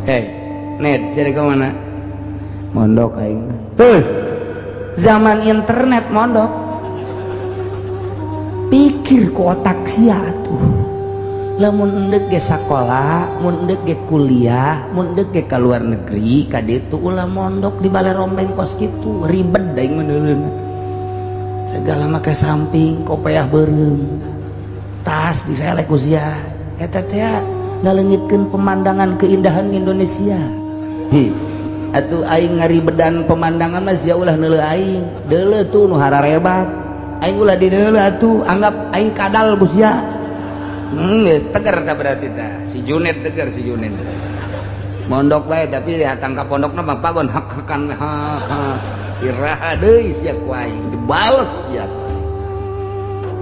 Hei, Ned, sia ka mana? Mondok aing. Tuh, zaman internet mondok. Pikir ku otak sia tuh. Lamun endek ge sakola, mun endek ge kuliah, mun endek ge ka luar negeri, ka ditu ulah mondok di balai rombeng kos kitu, ribet aing mah. Segala make samping, kopeah beureum. Tas diselek ku sia. Eta teh ngaleungitkeun pemandangan keindahan Indonesia. Hi. Atuh aing ngaribedan pemandangan mah sia ulah neuleuh aing. Deuleu tuh nu hararebat. Aing ulah dideuleuh atuh, anggap aing kadal ku sia. Geus tegar tah berarti tah. Si Junet tegar si Junet. Mondok bae tapi datang ka pondokna mah pagon hak-hakan hak. Iraha deui sia ku aing dibales sia.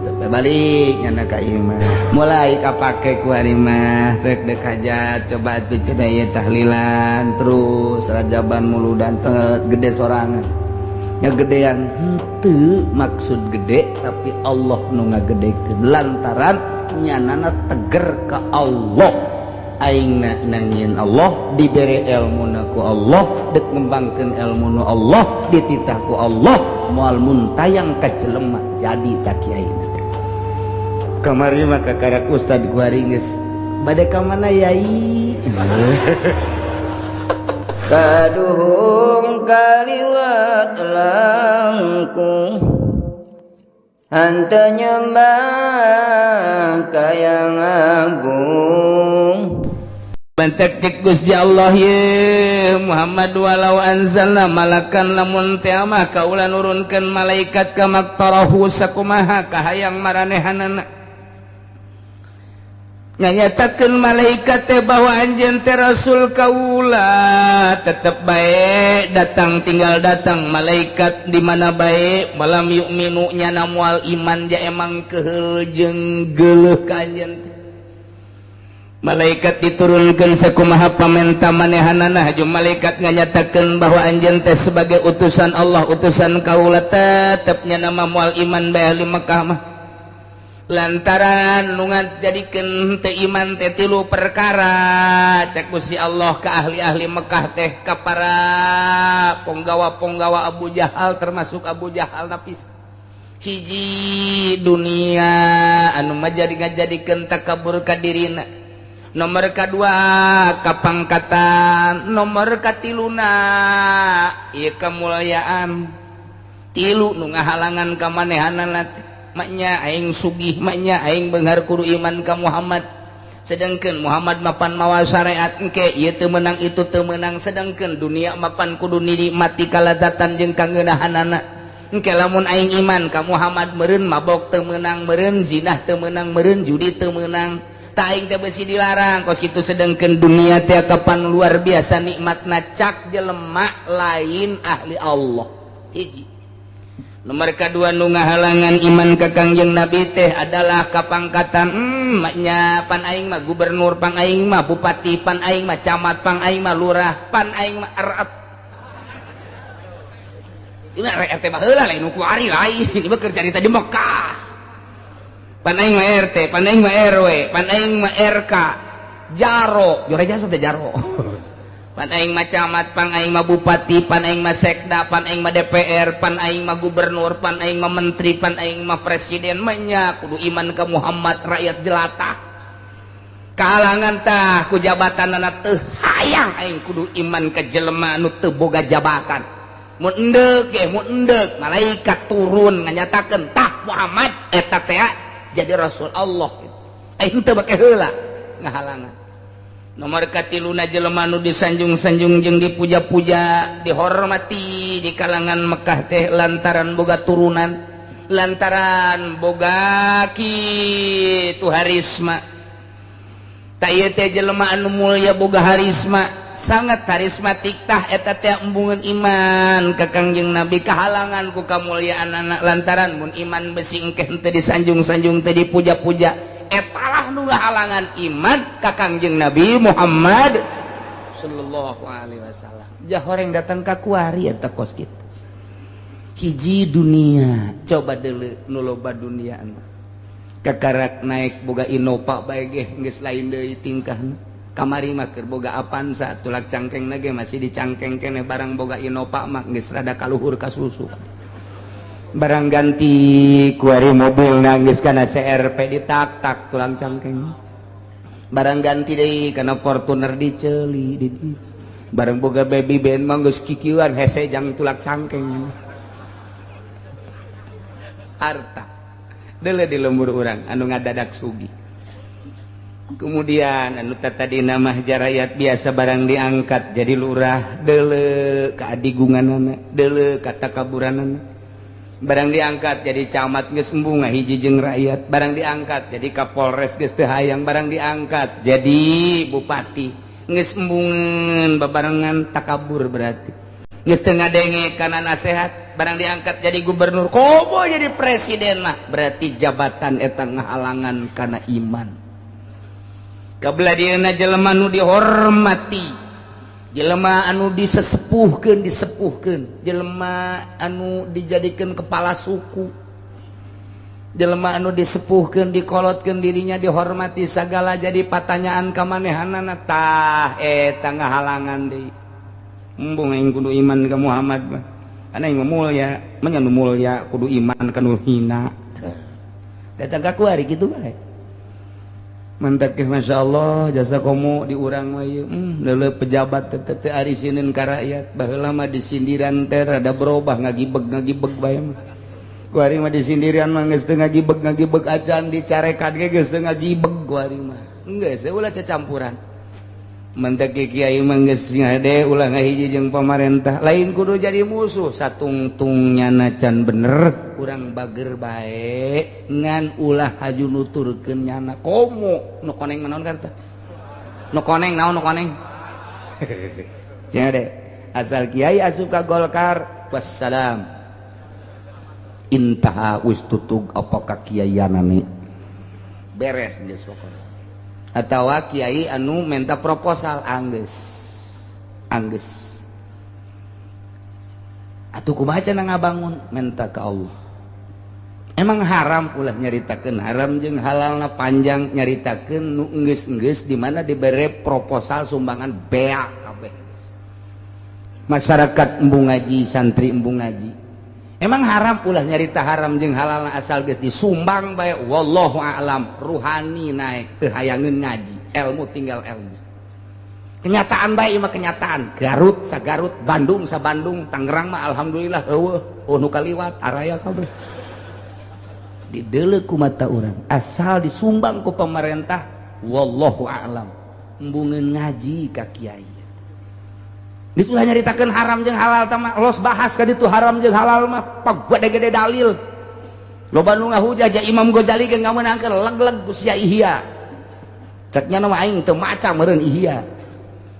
Sampai balik nyana ka imah. Mulai kapake ku ari mah rek dek hajat coba atuh cenah ieu tahlilan terus rajaban muludan teh gede sorangan. Nya gedean henteu maksud gede tapi Allah nu ngagedekeun lantaran nyanana teger ka Allah. Aingna nangin Allah dibere ilmuna ku Allah dek ngembangkeun ilmuna Allah dititah ku Allah moal muntayang ka jelema jadi tak kiaina. Kamari mah kakarak ustad kuari geus bade ka mana yai? Kaduhung kaliwat langkung henteu nyembah ka yang agung. Bantek cek Gusti Allah ye Muhammad walau anzalna malakan lamun teh mah kaula nurunkeun malaikat ka maktarahu sakumaha kahayang maranehanana. Nganyatakeun malaikat teh bahwa anjeun teh rasul kaula tetep bae datang tinggal datang malaikat di mana bae malam yu'minu nyana moal iman ja emang keheul jeung geuleuh ka anjeun teh. Malaikat diturunkan sakumaha pamenta manehanana haju malaikat nganyatakeun bahwa anjeun teh sebagai utusan Allah utusan kaula tetep nya nama moal iman bae ahli Mekah mah. Lantaran nu ngajadikeun teu iman teh tilu perkara cek Gusti Allah ka ahli-ahli Mekah teh ka para ponggawa-ponggawa Abu Jahal termasuk Abu Jahal napis. Hiji dunia anu majadi ngajadikeun takabur ka dirina. Nomor kedua kapangkatan, nomor katiluna ieu kemuliaan. Tilu nu ngahalangan ka manehanana teh. Maknya aing sugih, maknya aing beunghar kudu iman ka Muhammad. Sedangkan Muhammad mapan mawa syariat engke ieu teu meunang itu teu meunang, sedangkan dunia mapan kudu nikmati kalazatan jeung kangeunahanana. Engke lamun aing iman ka Muhammad meureun mabok teu meunang, meureun zinah teu meunang, meureun judi teu meunang. Tak aing teh besi dilarang kos kitu, sedangkan dunia teh kapan luar biasa nikmatna cak jelema lain ahli Allah. Hiji. Nomor kedua nu ngahalangan iman ka Kangjeng Nabi teh adalah kapangkatan. Maknya pan aing mah gubernur, pan aing mah bupati, pan aing mah camat, pan aing mah lurah, pan aing mah RT. Ini RT baheula lain nu kuari lain, ini mah keur carita di Mekah. Pan aing mah RT, pan aing mah RW, pan aing mah RK, jaro, jore jasa teh jaro. Pan aing mah camat, pan aing mah bupati, pan aing mah sekda, pan aing mah DPR, pan aing mah gubernur, pan aing mah menteri, pan aing mah presiden, mah kudu iman ka Muhammad rakyat jelata. Kahalangan tah ku jabatanana teu hayang aing kudu iman ka jelema anu teu boga jabatan. Mun endek ge mun endek malaikat turun nganyatakeun tah Muhammad eta teh jadi rasul Allah gitu. Aing teu bake heula ngahalangan. Nomor katiluna jelema nu disanjung-sanjung jeung dipuja-puja dihormati di kalangan Mekah teh lantaran boga turunan, lantaran boga kitu harisma. Ta ieu teh jelema anu mulya boga harisma, sangat karismatik tah eta teh embungeun iman ka Kangjeng Nabi kahalangan ku kamulyaan anak lantaran mun iman besi engke teu disanjung-sanjung teu dipuja-puja. Etalah nu ngahalangan iman ka Kangjeng Nabi Muhammad sallallahu alaihi wasallam. Jahoreng datang ka kuari eta kos kitu. Hiji dunia, coba deuleu nu loba dunia mah. Kakarak naik boga Innova bae ge geus lain deui tingkahna. Kamari mah keur boga Avanza tulak cangkeng ge masih dicangkeng keneh barang boga Innova mah geus rada kaluhur ka susu. Barang ganti kuari mobil geus kana CRP ditak-tak tulang cangkeng. Barang ganti deui kana Fortuner diceuli di dieu. Barang boga baby band mah geus kikieuan hese jang tulak cangkeng. Harta deuleu di lembur urang anu ngadadak sugih. Kemudian anu tadina mah jarayat biasa barang diangkat jadi lurah deuleu ka adigunganana deuleu ka takaburanana. Barang diangkat jadi camat geus embung ngahiji jeung rakyat, barang diangkat jadi kapolres geus teu hayang, barang diangkat jadi bupati geus embungeun babarengan takabur berarti. Geus teu ngadenge kana nasehat, barang diangkat jadi gubernur komo jadi presiden mah berarti jabatan eta ngahalangan kana iman. Kabelah dieuna jelema nu dihormati, jelema anu disesepuhkeun disepuhkeun, jelema anu dijadikeun kepala suku, jelema anu disepuhkeun dikolotkeun dirinya dihormati sagala jadi patanyaan ka manehanana tah eta ngahalangan deui. Embung aing kudu iman ka Muhammad mah. Ana aing mah mulya, mah nu mulya kudu iman ka nu hina. Datang ka kuari kitu bae. Mantak Masya Allah jasa komo di urang mah ieu leuleuh pejabat teh teu arisinin ka rakyat baheula mah disindiran teh rada berubah ngagibeg-ngagibeg bae mah kuari mah disindiran mah geus teu ngagibeg-ngagibeg acan dicarekan ge geus teu ngagibeg kuari mah geus ulah cacampuran mantak kiai mah geus ngade ulah ngahiji jeung pamarentah lain kudu jadi musuh satungtung nyana can bener urang bager bae ngan ulah haju nuturkeun nyana komo nu koneng naon karta nu koneng naon nu koneng cenah asal kiai asup ka Golkar wassalam intaha wis tutug apa ka kiaianane beres geus pokona atawa kiai anu minta proposal anggeus anggeus atuh kumaha cenah ngabangun minta ka Allah. Emang haram ulah nyaritakeun haram jeung halalna panjang nyaritakeun nu enggeus-enggeus di mana dibere proposal sumbangan beak kabeh geus. Masyarakat embung ngaji, santri embung ngaji. Emang haram ulah nyarita haram jeung halalna asal geus disumbang bae wallahu a'lam ruhani naik teu hayangeun ngaji, ilmu tinggal ilmu. Kenyataan bae mah kenyataan. Garut sa Garut, Bandung sa Bandung, Tangerang mah alhamdulillah eueuh nu kaliwat araya kabeh. Dideuleu ku mata urang asal disumbang ku pemerintah wallahu a'lam embungeun ngaji ka kiai. Geus ulah nyaritakeun haram jeung halal tah mah los bahas ka ditu haram jeung halal mah pagede-gede dalil. Loba nu ngahujah ja Imam Ghazali ge ngamenangkeun leg-leg ku sia Ihya. Cek nya mah aing teu maca meureun Ihya.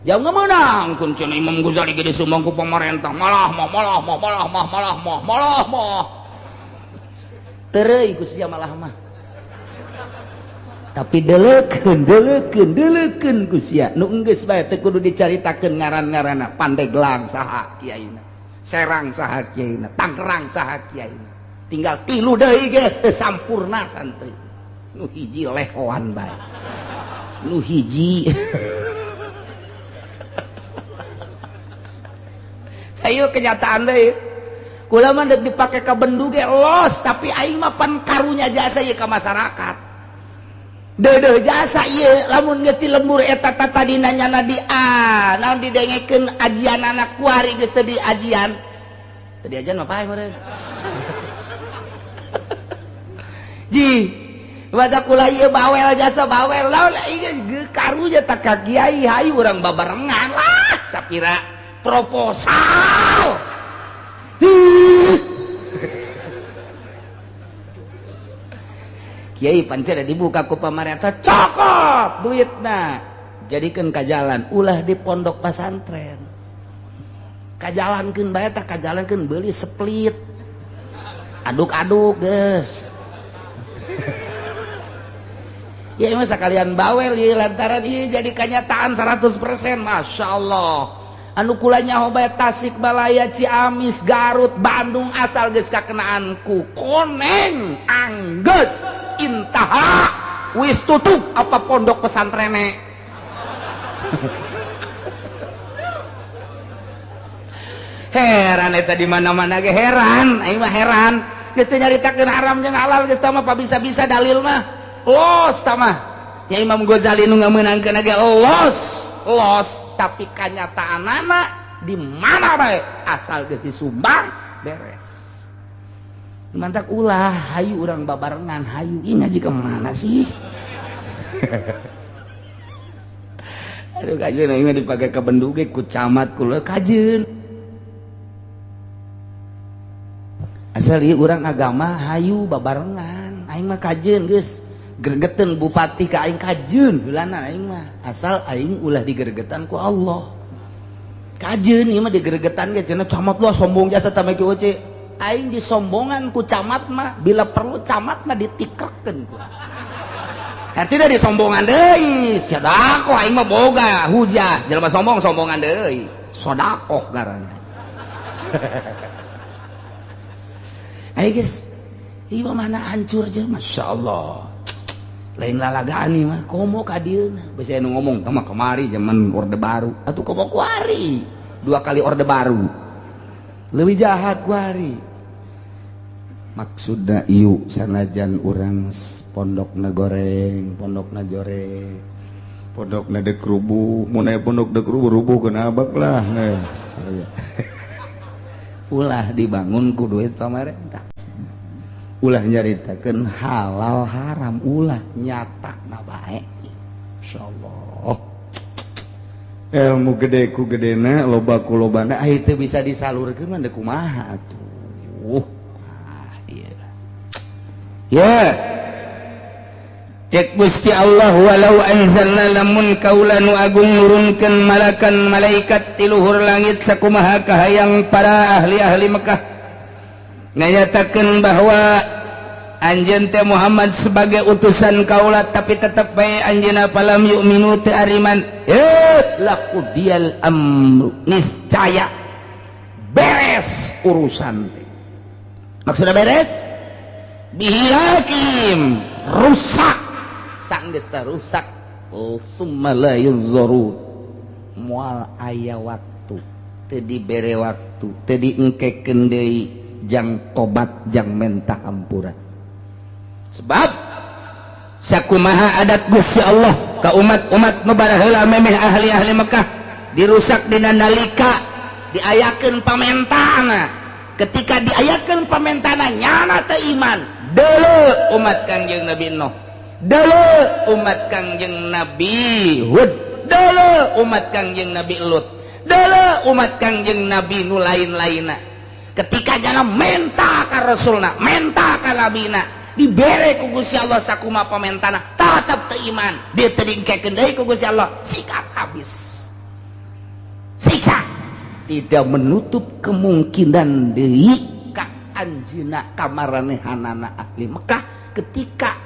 Jauh ngamenangkeun cenah Imam Ghazali ge disumbang ku pemerintah malah mah malah mah malah mah malah mah malah mah. Tereuy ku sia malah mah. Tapi deleukeun deleukeun deleukeun ku sia nu enggeus bae teu kudu dicaritakeun ngaran-ngaranna Pandeglang saha kiaina, Serang saha kiaina, Tangerang saha kiaina. Tinggal tilu deui ge teu sampurna santri. Nu hiji lehoan bae. Nu hiji ayo kenyataan deui. Kula mah deuk dipake ka bendu ge los tapi aing mah pan karunya jasa ieu ka masyarakat. Deudeuh jasa ieu lamun geus ti lembur eta tadina nyana di A naon didengekeun ajianana kuari geus teu diajian. Teu diajian mah paeh meureun. Ji, baca kula ieu bawel jasa bawel lamun ieu karunya tak ka kiai hayu urang babarengan lah sapira proposal. Kiai pancen dibuka ku pamarentah cokot duitna jadikeun ka jalan ulah di pondok pasantren kajalankeun bae tah kajalankeun beuli split aduk-aduk geus ya mah sakalian bawel ieu lantaran ieu jadi kenyataan 100% Masya Allah anu kula nyaho bae Tasikmalaya, Ciamis, Garut, Bandung asal geus kakenaan ku koneng anggeus intaha wis tutup apa pondok pesantrene. Heran eta di mana-mana ge heran, aing mah heran. Geus teu nyaritakeun haram jeung halal geus tah mah bisa-bisa dalil mah. Los tah mah. Ya Imam Ghazali nu ngameunangkeun ge los, los tapi kanyataanana di mana bae asal geus disumbang beres. Mantak ulah hayu urang babarengan hayu ini ngaji ke mana sih? Aduh kajeun aing mah dipake ka bendu ge ku camat ku kajeun. Asal ieu urang agama hayu babarengan aing mah kajeun geus gregeteun bupati ka aing kajeun heulana aing mah asal aing ulah digeregetan ku Allah. Kajeun ieu mah digeregetan ge cenah camat lah sombong jasa tah make oce. Aing disombongan ku camat mah bila perlu camat mah ditikrekeun ku. Artinya disombongan deui, sedekah aing mah boga hujah, jelema sombong sombongan deui, sedekah ngaranna. Ayo guys, ieu mah mana hancur je, masyaallah. Lain lalagaan ieu mah, komo ka dieuna. Bisi anu ngomong tah mah kamari zaman Orde Baru, atuh komo kuari, 2 kali Orde Baru. Leuwih jahat kuari. Maksudna ieu sanajan urang pondokna goreng, pondokna jore, pondokna dek rubuh, mun aya pondok dek rubuh rubuh keun abak lah. Ulah dibangun ku duit pamarentah. Ulah nyaritakeun halal haram, ulah nyata na bae. Insyaallah. Ilmu gede ku gedena, loba ku lobana, ah teu bisa disalurkeun mah deuk kumaha atuh. Ah ieu. Ya. Cek Gusti Allah walau anzalna lamun kaula nu agung nurunkeun malakan malaikat ti luhur langit sakumaha kahayang para ahli-ahli Mekah ngayatakeun bahwa anjeun teh Muhammad sebagai utusan kaula tapi tetep bae anjeunna palam yu'minu teu ariman laqudiyal amru niscaya beres urusan teh. Maksudna beres bihilakim rusak sanggeus teh rusak summa la yunzurun moal aya waktu teu dibere waktu teu diengkekeun deui jang tobat jang mentah ampura. Sebab sakumaha adat Gusti Allah ka umat-umat nu baraheula memeh ahli-ahli Mekah dirusak dina nalika diayakeun pamentana. Ketika diayakeun pamentana nyana teu iman deuleu umat Kangjeng Nabi Nuh, deuleu umat Kangjeng Nabi Hud, deuleu umat Kangjeng Nabi Lut, deuleu umat Kangjeng Nabi nu lain-lainna. Ketika nyana menta ka Rasulna, menta ka Nabina, dibere ku Gusti Allah sakuma pamentana, tetep teu iman, dia teu diengkekeun deui ku Gusti Allah, sikat habis. Siksa tidak menutup kemungkinan deui ka anjeunna kamaranehanana ahli Mekah ketika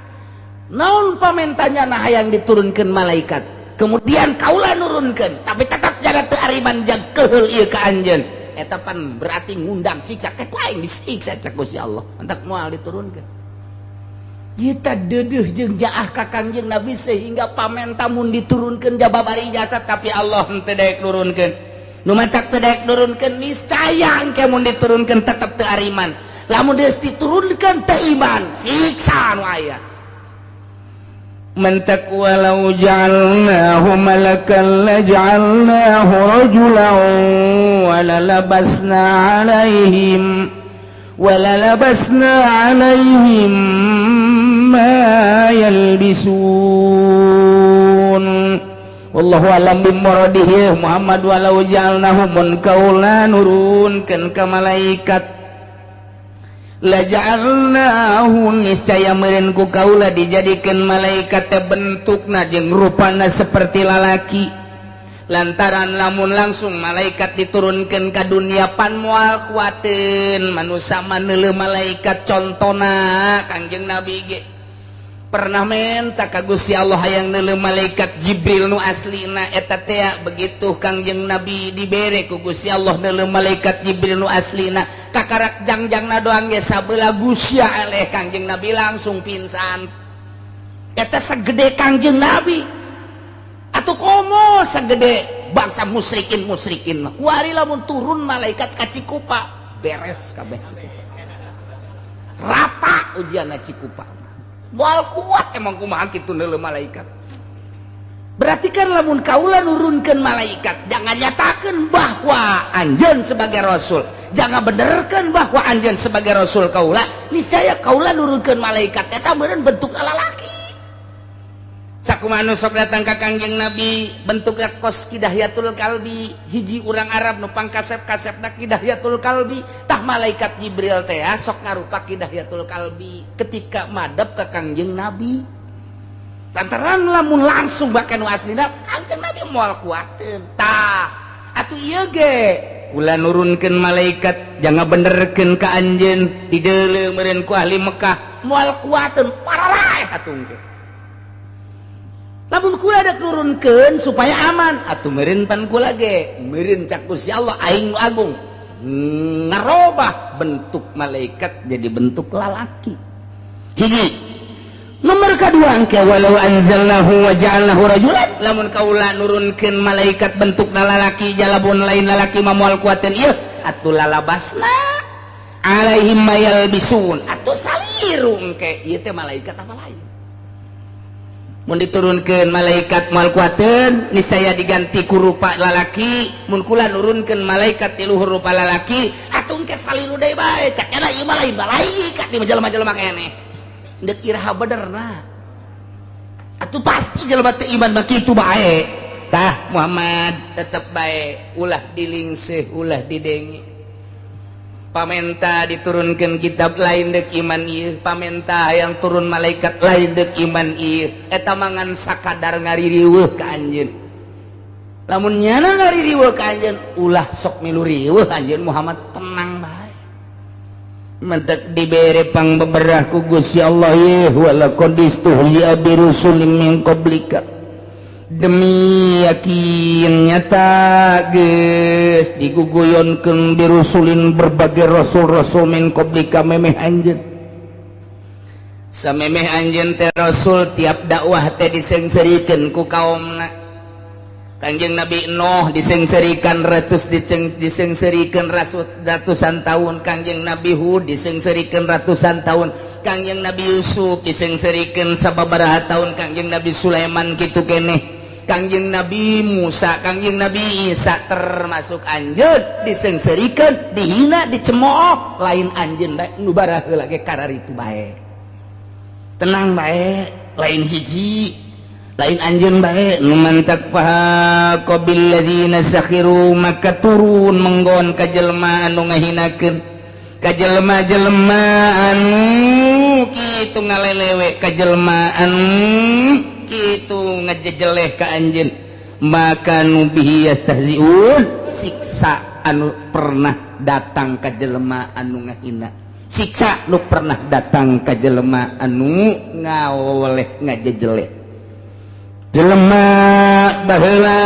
naon pamentanya nah hayang diturunkeun malaikat, kemudian kaula nurunkeun tapi tetap jaga teu ariman jang keheul ieu ka anjeun. Eta pan berarti ngundang siksa, kayak ku aing disiksa cek Gusti Allah, entak moal diturunkeun. Jita dedeuh jeung jaah ka Kangjeng Nabi sehingga pamenta mun diturunkeun jababari jasa tapi Allah henteu daek nurunkeun. Nu matak teu daek nurunkeun niscaya engke mun diturunkeun tetep teu ariman. Lamun geus diturunkeun teu iman, siksa nu aya. Man taqwa law ja'alnahu malakan la ja'alnahu rajulan wa la labasna 'alaihim wa la labasna 'alaihim ma yalbisun. Wallahu a'lam bimuradihi Muhammad walau ja'alnahu mun kaula nurunkeun ka malaikat la ja'alnahu niscaya meureun ku kaula dijadikeun malaikat teh bentukna jeung rupana seperti lalaki. Lantaran lamun langsung malaikat diturunkeun ka dunia pan moal kuateun manusa maneuleuh malaikat. Contona Kangjeng Nabi ge pernah menta ka Gusti Allah hayang neuleuh malaikat Jibril nu aslina eta teh. Begitu Kangjeng Nabi dibere ku Gusti Allah neuleuh malaikat Jibril nu aslina, kakarak jangjangna doang ge sabelah Gusti aleh Kangjeng Nabi langsung pingsan. Eta segede Kangjeng Nabi. Atuh komo sagede bangsa musyrikin-musyrikin mah. Kuari lamun turun malaikat ka Cikupa, beres kabeh Cikupa. Rata ujianna Cikupa. Moal kuat emang kumaha kitu neuleuh malaikat. Berarti kan lamun kaula nurunkeun malaikat, jangan nyatakeun bahwa anjeun sebagai rasul, jangan benerkeun bahwa anjeun sebagai rasul kaula, niscaya kaula nurunkeun malaikat eta meureun bentuk lalaki. Sakumaha nu sok datang ka Kangjeng Nabi bentukna kos Kidahyatul Kalbi, hiji urang Arab nu pangkasep-kasepna Kidahyatul Kalbi, tah malaikat Jibril teh sok ngarupa Kidahyatul Kalbi ketika madep ka Kangjeng Nabi. Lantaran lamun langsung bahkan nu aslina Kangjeng Nabi moal kuateun. Tah atuh ieu ge kula nurunkeun malaikat jangan benerkeun ka anjeun dideuleu meureun ku ahli Mekah moal kuateun pararaeh atuh ge. Lamun kula dek nurunkeun supaya aman atuh meureun pan kula ge meureun cak Gusti Allah aing nu agung ngarobah bentuk malaikat jadi bentuk lalaki. Hiji. Nomor kedua angke walau anzalnahu wa ja'alnahu rajulan, lamun kaula nurunkeun malaikat bentukna lalaki jalabun lain lalaki mah moal kuateun ieu atuh lalabasna alaihim mayalbisun atuh saliru engke ieu teh malaikat apa lain. Mun diturunkeun malaikat moal kuateun niscaya diganti ku rupa lalaki, mun kula nurunkeun malaikat ti luhur rupa lalaki atuh engke saliru deui bae cak eta ieu mah lain malaikat di jelema-jelema keneh. Ndek iraha benerna atuh pasti jelema teu iman mah kitu bae. Tah Muhammad tetep bae ulah dilingseuh ulah didenge. Pamenta diturunkeun kitab lain deuk iman ieu, pamenta yang turun malaikat lain deuk iman ieu, eta mangan sakadar ngaririweuh ka anjeun. Lamun nyana ngaririweuh ka anjeun ulah sok milu riweuh anjeun Muhammad tenang bae. Mentek dibere pang beberah ku Gusti Allah ye walaqad istuhzi'a bi rusulin min qablika, demi yakin nyata geus diguguyonkeun bi rusulin berbagai rasul-rasul min qablika memeh anjeun. Samemeh anjeun teh rasul tiap dakwah teh diseungseurikeun ku kaomna. Kangjeng Nabi Nuh disengserikan ratus disengserikan ratusan tahun, Kangjeng Nabi Hud disengserikan ratusan tahun, Kangjeng Nabi Yusuf disengserikan sababaraha tahun, Kangjeng Nabi Sulaiman kitu keneh, Kangjeng Nabi Musa, Kangjeng Nabi Isa termasuk anjeun disengserikan, dihina, dicemooh, lain anjeun bae nu baraheula ge kararitu bae. Tenang bae, lain hiji lain anjeun bae nu mantak faha qabil ladzina sakhiru, maka turun menggon ka jelema anu ngahinakeun, ka jelema-jelema anu kitu ngalelewe, ka jelema anu kitu ngajejeleh ka anjeun, maka nu bihi yastahziun, siksa anu pernah datang ka jelema anu ngahina, siksa nu pernah datang ka jelema anu ngawoleh ngajejeleh. Jelema baheula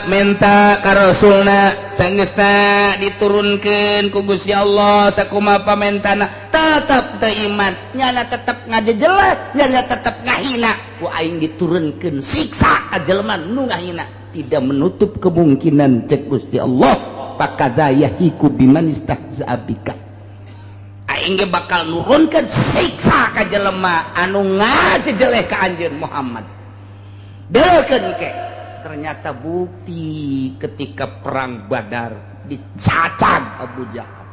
menta ka rasulna sangeusna diturunkeun ku Gusti Allah sakumaha pamentana tetep teu iman, nyana tetep ngajejelek, nyana tetep ngahina, ku aing diturunkeun siksa ka jelema nu ngahina. Tidak menutup kemungkinan cek Gusti Allah pakadza yahiku biman istahza'a bika, aing ge bakal nurunkeun siksa ka jelema anu ngajejeleh ka anjeun Muhammad. Deukeun ke ternyata bukti ketika perang Badar dicacag Abu Jahal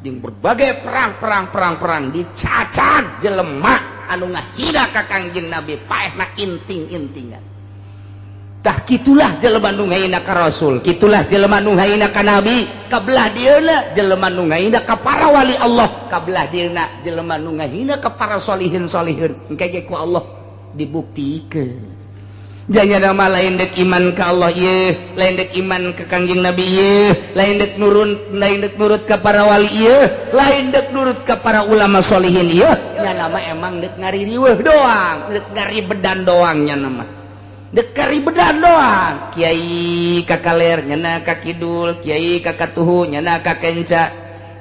jeung berbagai perang dicacag jelema anu ngahina ka Kangjeng Nabi paehna inting-intingan. Tah kitulah jelema nu ngahina ka Rasul, kitulah jelema nu ngahina ka Nabi, kabelah dieuna jelema nu ngahina ka para wali Allah, kabelah dieuna jelema nu ngahina ka para solihin-solihin. Engke ge ku Allah dibuktikeun. Jangan nama lain dek iman ke Allah ye, lain dek iman ke Kangjeng Nabi ye, lain dek nurun, lain dek nurut ke para wali ye, lain dek nurut ke para ulama solihin ye. Nya nama emang dek ngaririweuh doang, dek ngaribedan doang nya nama. Dek ngaribedan doang. Kiai kakaler nyana ka kidul, kiai kakatuhu nyana ka kenca,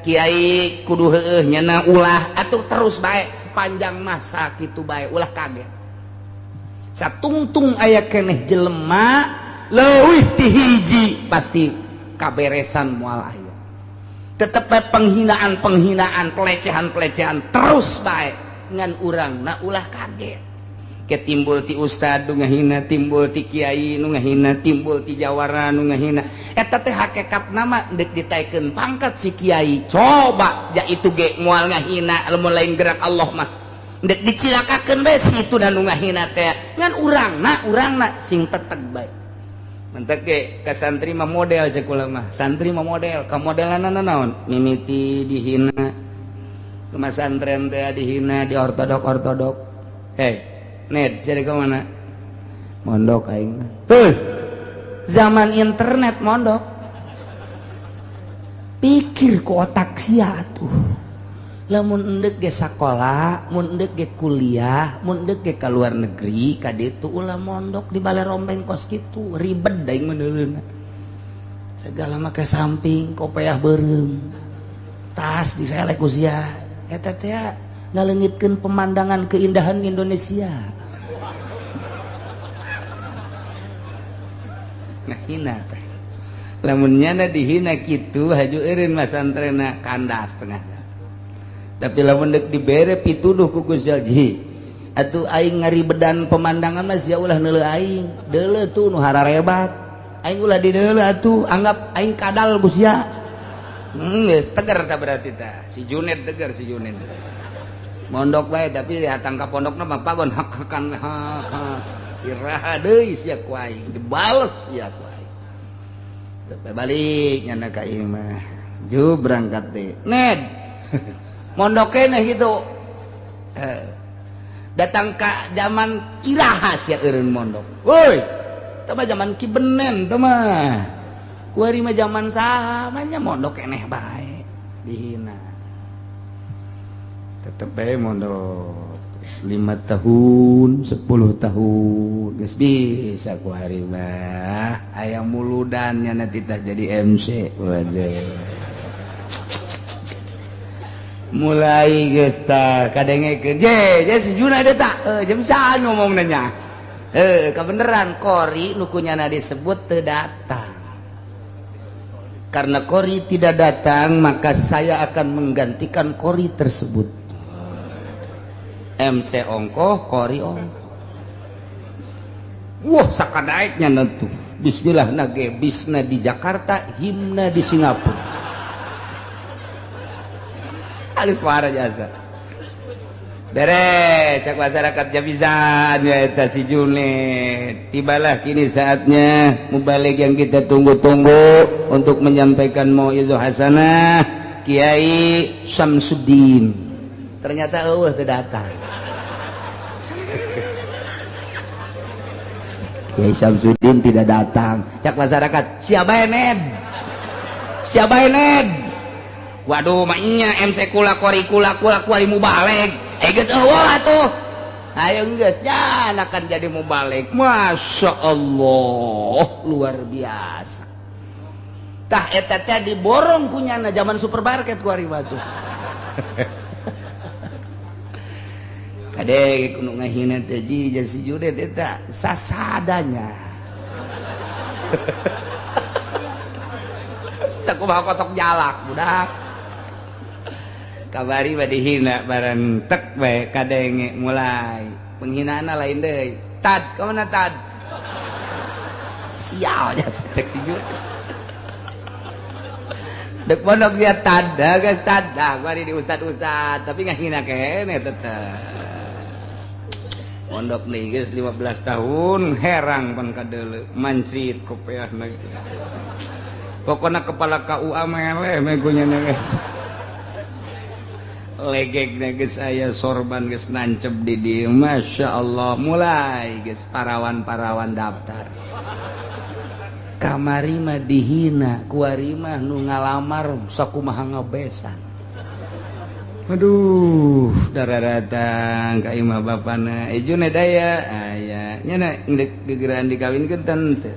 kiai kudu heueuh nyana ulah, atuh terus bae sepanjang masa kitu bae ulah kaget. Satungtung aya keneh jelema leuwih ti hiji pasti kaberesan moal aya. Tetep bae penghinaan-penghinaan, pelecehan-pelecehan terus bae ngan urang na ulah kaget. Ke timbul ti ustad nu ngahina, timbul ti kiai nu ngahina, timbul ti jawara nu ngahina. Eta teh hakekat nama deuk ditaekeun pangkat si kiai. Coba ja itu ge moal ngahina lamun lain gerak Allah mah. Deuk dicilakakeun bae si itu nu ngahina teh. Ngan urangna sing teteg bae. Mentek ge ka santri mah model cek kula mah. Santri mah model, ka modelanna naon? Mimiti dihina. Ke santren teh dihina, di ortodok-ortodok. Hei, Ned, jadi ke mana? Mondok aing. Tuh. Zaman internet mondok. Pikir ku otak sia atuh. Lamun endek ge sakola, mun endek ge kuliah, mun endek ge ka luar negeri, ka ditu ulah mondok di bale rombeng kos kitu, ribet aing meuneuleuna. Segala make samping, kopeah beureum. Tas diselek ku sia. Eta teh ngaleungitkeun pemandangan keindahan Indonesia. Nah hina teh. Lamun nyana dihina kitu haju eureun mah santrena kandas tengah. Tapi lamun deuk dibere pituduh ku Gusti Allah. Atuh aing ngaribedan pemandangan mah sia ulah neuleuh aing. Deuleuh tuh nu hararebat. Aing ulah dideuleuh atuh, anggap aing kadal ku sia. Geus tegar tah berarti tah. Si Junet tegar si Junet. Mondok bae tapi datang ka pondokna mah pagon hak-hakan hak. Iraha deui sia ku aing, dibales sia ku aing. Teu balik nyana ka imah. Ju berangkat deui. Ned. Mondok keneh gitu. Datang ka zaman iraha sia eureun mondok. Woi, teh mah zaman Ki Benen teh mah. Kuari mah zaman saha mah nya mondok keneh bae. Dihina. Tetep bae mondok. 5 tahun, 10 tahun geus bisa ku hari mah. Aya muludan nya nanti tah jadi MC. Waduh. Mulai geus tah kadengekeun. Je, je si Juna deui tah. Jam saan ngomongna nya. Kebeneran kori nu kunyana disebut teu datang. Karena kori tidak datang, maka saya akan menggantikan kori tersebut. MC ongkoh, kori ongkoh. Wah, sakadaeknya nentu. Bismillah nage bisna di Jakarta, himna di Singapura. Halus parah jasa. Beres, cak masyarakat jabisan ya eta si Junet. Tibalah kini saatnya mubalig yang kita tunggu-tunggu untuk menyampaikan mauizah hasanah Kiai Syamsuddin. Ternyata eueuh teu datang. Kiai Syamsuddin tidak datang. Cak masyarakat, siapa Ned? Siapa Ned? Waduh, maknya MC kula kori kula kula kuari mubalig. Geus eueuh atuh. Ayo geus nya akan jadi mubalig. Masya Allah, luar biasa. Tah eta teh diborong kunyana zaman supermarket kuari batu. Kade kudu ngahina teh ji si Junet eta sasadanya. Sakumaha kotok jalak budak. Kabari mah dihina bareng tek bae kadenge mulai. Penghinaanna lain deui. Tad, ka mana tad? Sial jasa cek si Junet. Dek pondok sia tad, geus tad. Nah, bari di ustad-ustad, tapi ngahina keneh tetep. Pondok nih geus 15 tahun herang pan kadeuleu mancit kopeahna. Pokona kepala KUA meleh meh kunyana geus. Legegna geus aya sorban geus nancep di dieu. Masya Allah, mulai geus parawan-parawan daftar. Kamari mah dihina, kuari mah nu ngalamar sakumaha ngabesan. Aduh, darah datang ka imah bapana. Ejuna daya, aya nya geuk gegeran dikawinkeun teu.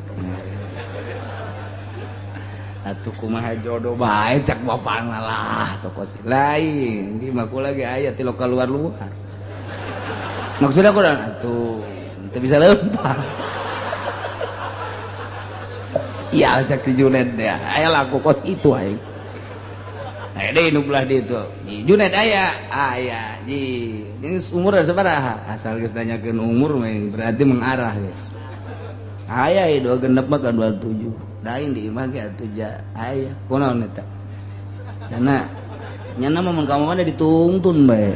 Atuh kumaha jodoh bae cak bapana lah, tokos lain. Di mah kula ge aya ti lokal luar-luar. Maksudna kunaon atuh? Teu bisa lempang. Sial cak si Junet teh. Aya laku kos kitu aing. Aya deui nu belah ditu. Junet aya, aya. Ji, geus umur sabaraha? Asal geus nanyakeun umur mah berarti mengarah geus. Aya ieu 26 mah ka 27. Da aing di imah ge atuh ja aya. Kunaon eta? Dana nyana mah mun ka mana ditungtun bae.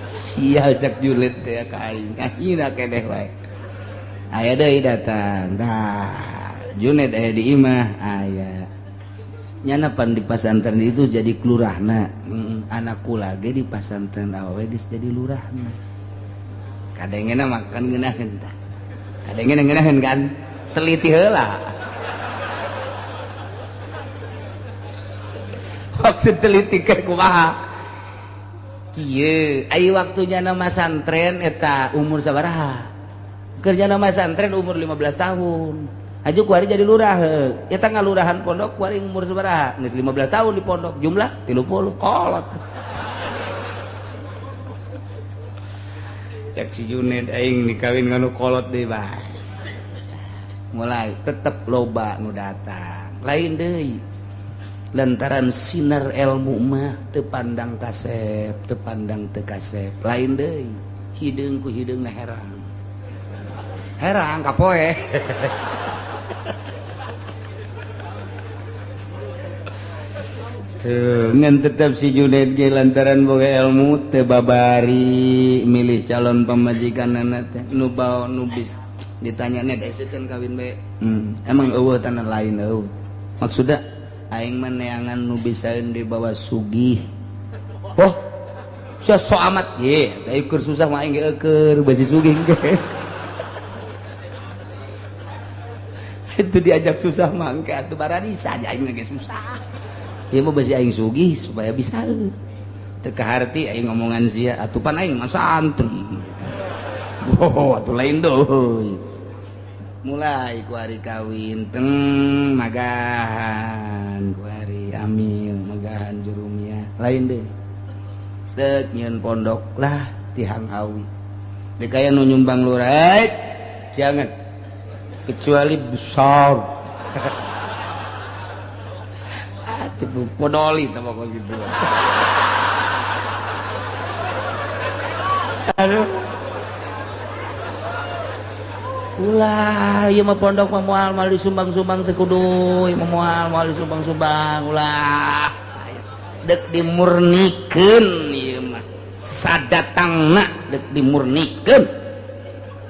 Sial cak Junet teh ka aing. Ayeuna keneh wae. Aya deui datang. Tah, Junet aya di imah aya. Nyana pan di pasantren itu jadi kelurahna. Anak kula ge di pasantren awewe geus jadi lurahna. Kadengena makan ngeunaheun tah. Kadengena ngeunaheun kan? Teliti heula. Maksud teliti ke kumaha? Kieu, ai waktunya nama santren eta umur sabaraha? Kerja nama santren umur 15 tahun. Aju kuari jadi lurah heuh. Eta ngalurahan pondok kuari umur sabaraha? Geus 15 tahun di pondok, jumlah 30 kolot. Cek si Junet aing dikawin nganu kolot deui bae. Mulai tetep loba nu datang. Lain deui. Lantaran sinar ilmu mah teu pandang kasep, teu pandang teu kasep. Lain deui. Hideung ku hideungna herang. Herang kapoe. Tuh, ngan tetep si Junet ge lantaran boga ilmu teu babari milih calon pamajikanana teh nu bao nu bis ditanya net ese can kawin bae. Emang eueuh tanah lain eueuh. Maksudna aing mah neangan nu bisaeun dibawa sugih. Oh, sia sok amat ye, teh keur susah mah aing ge eueur basi sugih ge. Itu diajak susah mah engke atuh bararisa aing ge susah. Ieu mah basi aing sugih supaya bisa teu kaharti aing ngomongan sia atuh pan aing mah santri. Oh, atuh lain deui. Mulai ku ari kawin teng magahan ku ari amil magahan jurumia lain deui. Deuk nyieun pondok lah tihang awi. Deuk aya nu nyumbang lurah, jangan kecuali besar. Podoli sama kos gitu. Aduh. Ulah, ieu mah pondok mah moal moal disumbang-sumbang teu kudu, ieu mah moal moal disumbang-sumbang, ulah. Deuk dimurnikeun ieu mah. Sadatangna deuk dimurnikeun.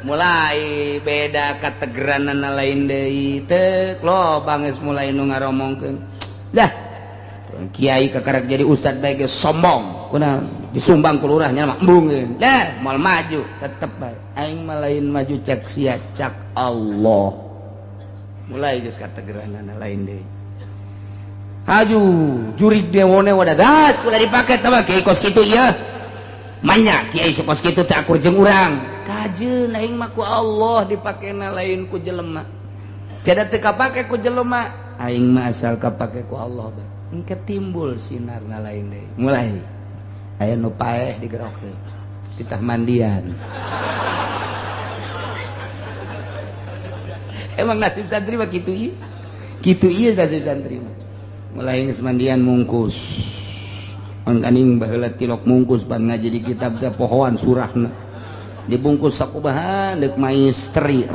Mulai beda kategeranana lain deui, teu loba geus mulai nu ngaromongkeun. Dah. Kiai kakarak jadi ustad bae ge sombong. Kunaon disumbang ku lurahnya mah embungeun. Dah moal maju tetep bae. Aing mah lain maju cek sia cak Allah. Mulai geus kategeranana lain deui. Haju jurig dewone wadah gas ulah dipake tah mah kiai kos kitu ieu. Manya kiai kos kitu teh akur jeung urang. Kajeun aing mah ku Allah dipakena lain ku jelema. Cada teu kapake ku jelema, aing mah asal kapake ku Allah bae. Engke timbul sinarna lain deui. Mulai aya nu paeh digerokeun ditah mandian. Emang nasib santri mah kitu ieu. Kitu ieu nasib santri mah. Mulai geus mandian mungkus. Mangkaning baheula tilok mungkus pan ngaji di kitab teh pohoan surahna. Dibungkus sakubahan deuk maistri.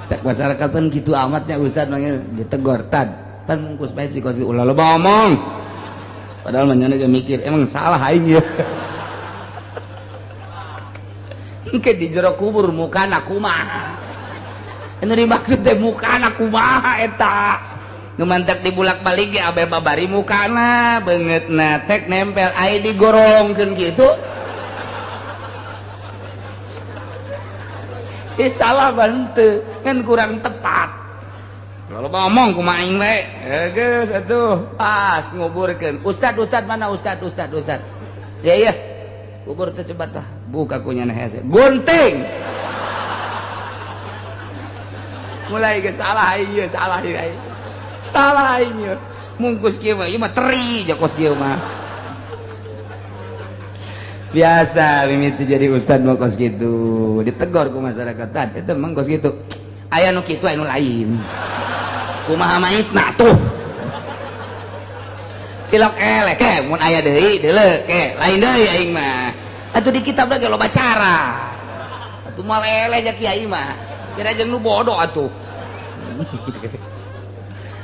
Cak masyarakat kan gitu amatnya ustad manggil ditegor tad pan mungkus bae si kos ulah loba omong. Padahal mah ge mikir emang salah aing ya. Engke di jero kubur mukana kumaha. Anu dimaksud teh mukana kumaha eta. Nu mantak dibulak-balik ge abe babari mukana beungeutna tek nempel ai digorongkeun kitu. Salah bante kan kurang tepat. Kalau ngomong kumaha aing we. Geus atuh pas nguburkeun. Ustad ustad mana ustad ustad ustad. Ya iya. Kubur teh coba tah. Buka kunya hese. Gunting. Mulai geus salah aing ieu, salah ieu aing. Salah aing ieu. Mungkus kieu mah ieu mah teri ja kos kieu mah. Biasa mimiti jadi ustad mah kos kitu, ditegor ku masyarakat. Tad eta emang kos kitu. Aya nu kitu aya nu lain. Kumaha maitna tuh. Tilok elek ke mun aya deui deuleu ke lain deui aing mah. Atuh di kitab lagi loba cara. Atuh moal eleh ja kiai mah. Kira jeung nu bodoh atuh.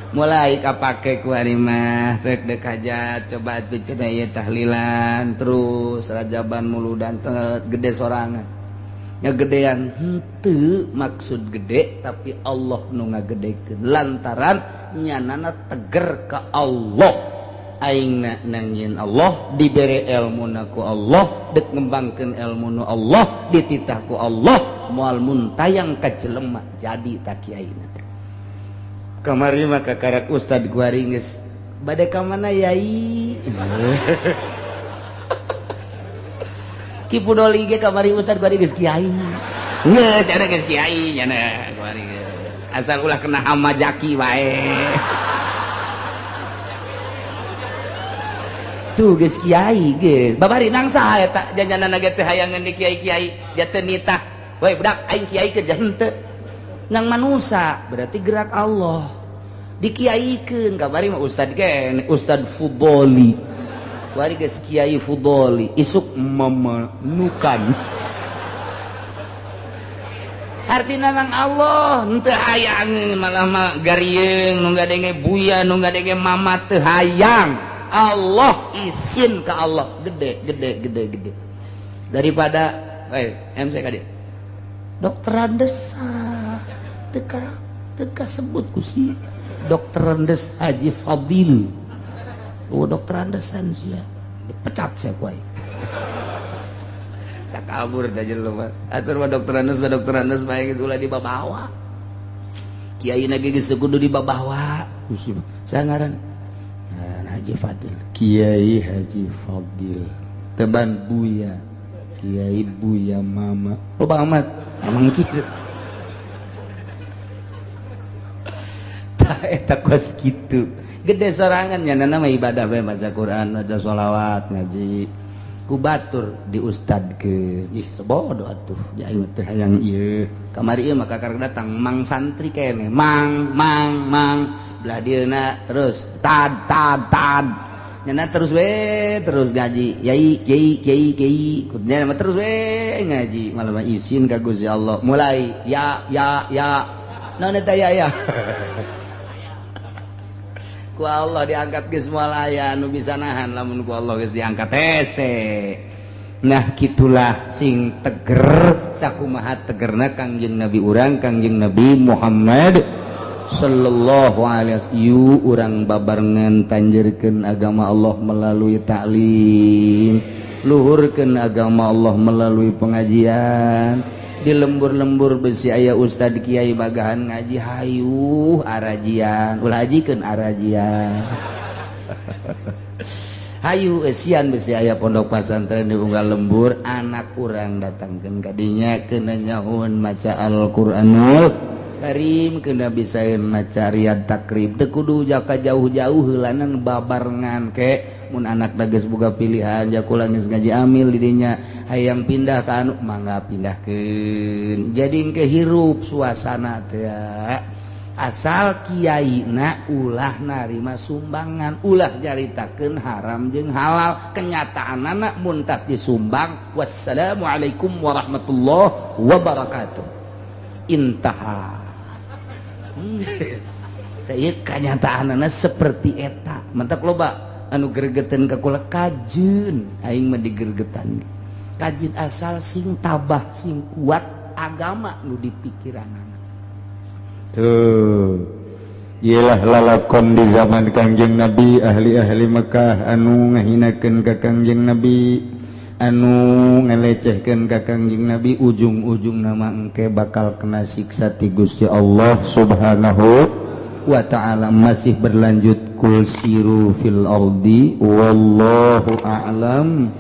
Mulai kapake ku ari mah rek deuk hajat coba atuh cenah ieu tahlilan terus rajaban muludan teh gede sorangan. Nya gedean henteu maksud gede tapi Allah nu ngagedekeun lantaran nyanana teger ka Allah. Aingna nangieun Allah dibere elmuna ku Allah deuk ngembangkeun elmu nu Allah dititah ku Allah moal muntayang ka jelema jadi ta kiaina. Kamari mah kakarak ustad kuari geus bade ka mana yai. Ki Pudoli ge kamari ustad kuari geus kiai. Geus ada geus kiai nya kuari geus. Asal ulah kena hama jaki wae. Tuh geus kiai geus. Babari nang saha eta janjanana ge teh hayangeun di kiai-kiai ja teu nitah. Woi budak aing kiai ke henteu. Nang manusa berarti gerak Allah. Dikiaikeun kabari mah ustad ge Ustad Fudoli. Kuari geus Kiai Fudoli isuk memenukan. Artina nang Allah henteu hayang malah mah garieung nu ngadenge buya nu ngadenge mama teu hayang. Allah izin ke Allah gede gede gede gede. Daripada MC ka dieu. Dokter Andes teka teka sebut ku si Dokter Andes Haji Fadil. Oh dokter Andesan sia dipecat sia ku aing. Tak kabur da jelema. Atur mah dokter Andes bae geus ulah dibabawa. Kiai na ge geus kudu dibabawa. Saya ngaran Haji Fadil. Kiai Haji Fadil. Teban Buya. Kiai Buya Mama. Loba amat emang kieu. Eta kos kitu gede sorangan nya nama ibadah bae maca Quran maca sholawat ngaji ku batur di ustad ke ih sebodoh atuh aing teh hayang ieu kamari ieu mah kakar datang mang santri kene mang mang mang belah dieuna terus tad tad tad nya terus we terus ngaji yai kiai kiai kiai kudnya mah terus we ngaji malah mah izin ka Gusti Allah mulai ya ya ya naon eta ya ya ku Allah diangkat geus moal aya nu bisa nahan lamun ku Allah geus diangkat hese. Nah kitulah sing teger sakumaha tegerna Kangjeng Nabi urang Kangjeng Nabi Muhammad sallallahu alaihi wasallam. Yu urang babarengan tanjerkeun agama Allah melalui taklim, luhurkeun agama Allah melalui pengajian. Di lembur-lembur besi aya ustad kiai bagahan ngaji hayuh arajian ulah hajikeun arajian. Hayu eusian besi aya pondok pasantren di unggal lembur anak urang datangkeun ka dinya keuna nyaun maca Al-Qur'anul Karim keuna bisa maca Riyad Takrib teu kudu jaka jauh-jauh heulanan babarengan ke mun anak geus boga pilihan jakula geus ngaji amil di dinya hayang pindah ka anu mangga pindahkeun jadi engke hirup suasana teh asal kiaina ulah narima sumbangan ulah nyaritakeun haram jeung halal kenyataanana mun tas disumbang wassalamualaikum warahmatullahi wabarakatuh intaha. Teh ieu kanyataanana seperti eta mentak loba anu gergeten ka kula kajeun aing mah digergetan kajeun asal sing tabah sing kuat agama nu dipikiranana tuh iyalah lalakon di zaman Kangjeng Nabi ahli-ahli Mekah anu ngahinakeun ka Kangjeng Nabi anu ngalecehkeun ka Kangjeng Nabi ujung-ujung nama engke bakal kena siksa ti Gusti Allah Subhanahu wa ta'ala. Masih berlanjut kul siru fil ardi wallahu a'lam.